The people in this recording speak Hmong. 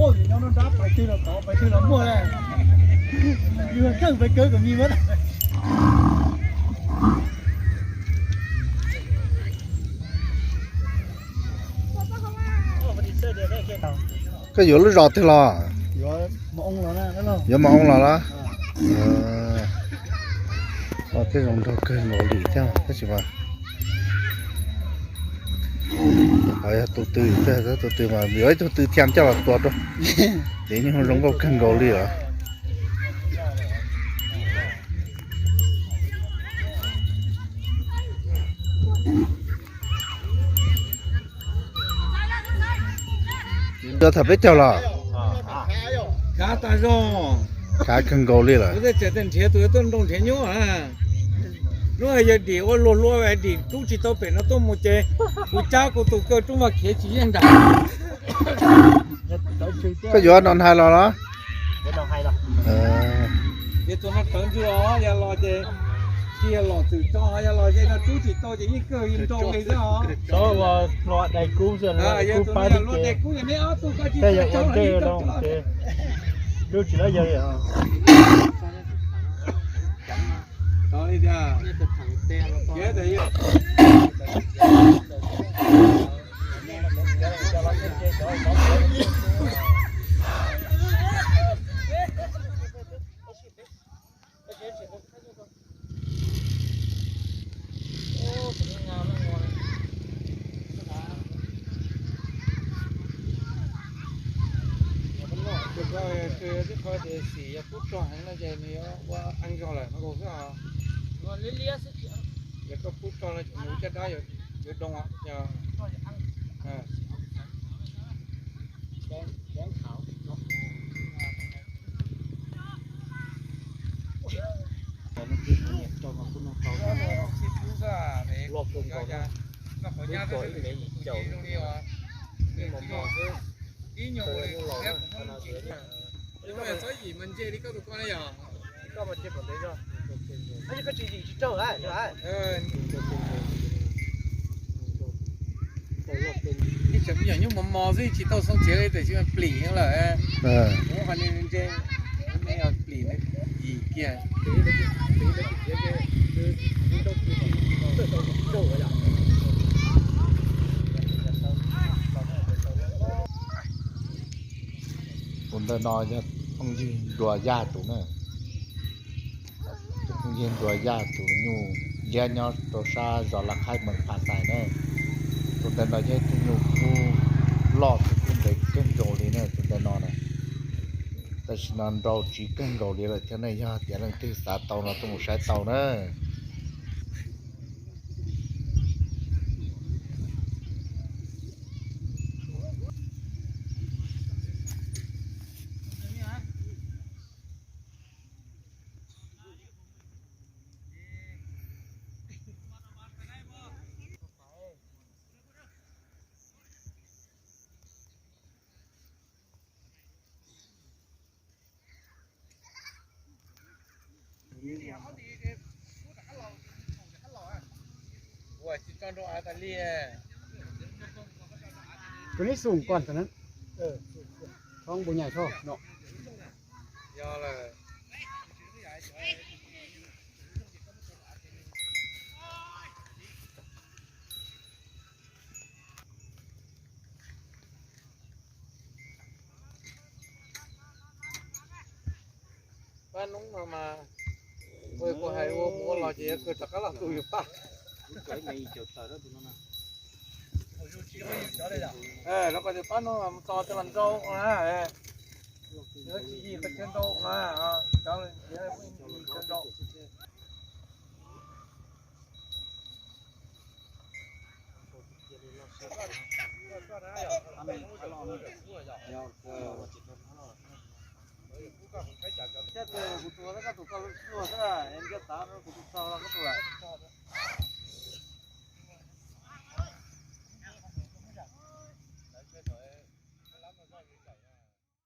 Ua, nyob nruab nrab pais twg los tod, pais twg los muaj li. Yus kawg pais kawg kom mis mas. Koj yuav lub zos twg los? Yuav Mos Oo los los? Tej zoo nraug kawg nkaus li thiab tab sis mas yog tus twg, tus twg mas yuav ib tug twg thiaj coj los tua rau. Ces nyuj zoo nkauj kawg nkaus li os. Yuav tham peb caug los? Khav tas zog. Khav kawg nkaus li lawm. Kuv tej tseem nrhiav tus tuaj nrau nrhiav nyuj. Hnub yog dim ua luag luag dim rub tsis tau pem no tuaj mus ces kuv cab kuv tus kawg rub mas khiav tsis yeej nram. Koj yuav no hais los los? Yog tus no tawv ntswg os, yog los ces tsis yog los txwm tso, yog los ces no rub tsis tau ces yeej kawg nrau li xwb os. Txhob ua hluas dais kub xwb, luag dais kub pab li ces tej yog ua ntej no ces rub tsis tau yawg li os. Tus ko twb qhov tias xim yog kub rog heev no ces nws yuav ua eeb zog lawm no xwb os. Yog koj kub rog no ces nws caj dab yuav doo os. Txob yim mas ntse li koj tus ko ne yog. Koj tsis yim tsis raug. Ib tsoom me nyuam nyuj mos mos xwb tsis tau xoo txiav li tab sis mas plim lawm. Kuv qhov ntse me yog plim yim kiag. Tus ntawm no yog phooj ywg Nruas Yaj tus na. Tus phooj ywg Nruas Yaj tus nyuj liab nyob rau sab zos Laj Qhaib Mees Phas Xais na. Tus ntawm no yog ib tug nyuj kub loj thiab kub ntev kawg nkaus li na tus ntawm no na. Tam sim no nrau tsiv kawg nkaus li lawm thiab ne, yog tias leej twg xav tau no tuaj mus saib tau na. Koj neb xum koj ntawm na, thoob npu nyais thoj no. Pab noob no mas, kuv hais ua mus ua los ces yuav kawg rov qab los tu yus pab. Los ko tias pab noob mus txog tej los nrau na, tsis yig qhov chaw nrau na, cov nrau. Thiab tus kuv tus koj tus tus xwb, nco tav no kuv tus txog koj tus lawm.